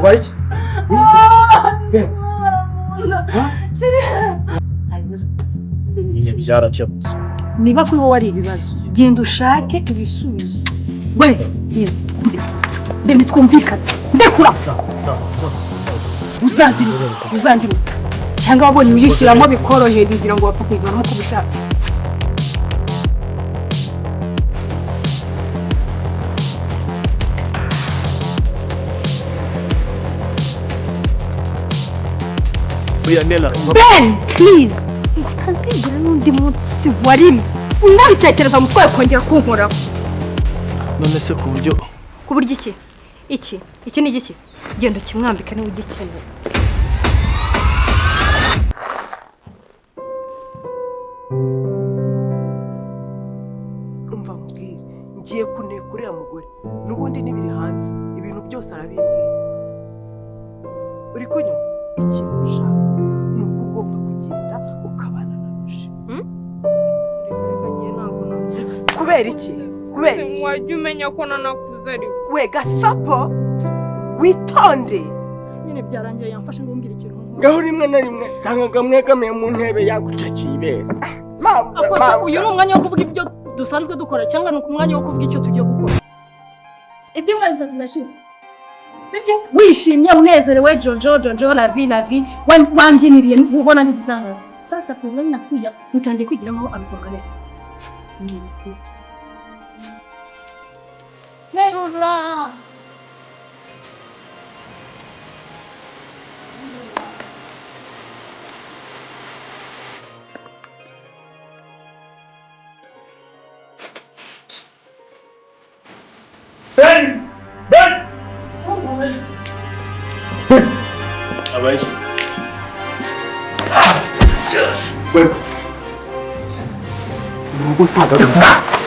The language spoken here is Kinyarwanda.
Ubaye iki? Nyine byarakemutse. Niba kuri wowe ari ibibazo, genda ushake ibisubizo. We ndende twumvikane, ndekura, uzangira uzangira, cyangwa wabonye uyishyiramo bikoroheye kugira ngo wapfe kuyivanamo uko ubishatse. Oya Nela. Ben, please, ngo utazigera n'undi munsi wa rimwe unabitekereza mutwaye kongera kunkoraho. None se ku buryo Ku buryo iki? Iki iki ni igiki? Genda ukimwambike niba ugikeneye. Umva nkubwire, ngiye kuneka uriya mugore, n'ubundi n'ibiri hanze, ibintu byose arabimbwira. Uri kunyumva? Ikintu ushaka ni uko ugomba kugenda ukabana na Roje. Kubera iki? Kubera iki? Wajya umenya ko nanakuze ariko. We gasopo, witonde. Nyine byarangiye yamfashe ngo umbwire ikintu. Ngaho rimwe na rimwe nsangaga mwegamiye mu ntebe yagucakiye ibere. Akosa, uyu ni umwanya wo kuvuga ibyo dusanzwe dukora cyangwa ni umwanya wo kuvuga icyo tugiye gukora? Ibyumweru 3 birashize, sibyo? Wishimye, unezerewe, jojo jojo, la vie la vie, wambyiniriye ubona n'igitangaza. Sasa problème nakuya mutangiye kwigira nkaho abikorwa neza. Nterura. Ben! Ben! Abaye iki? We urugo ntabwo.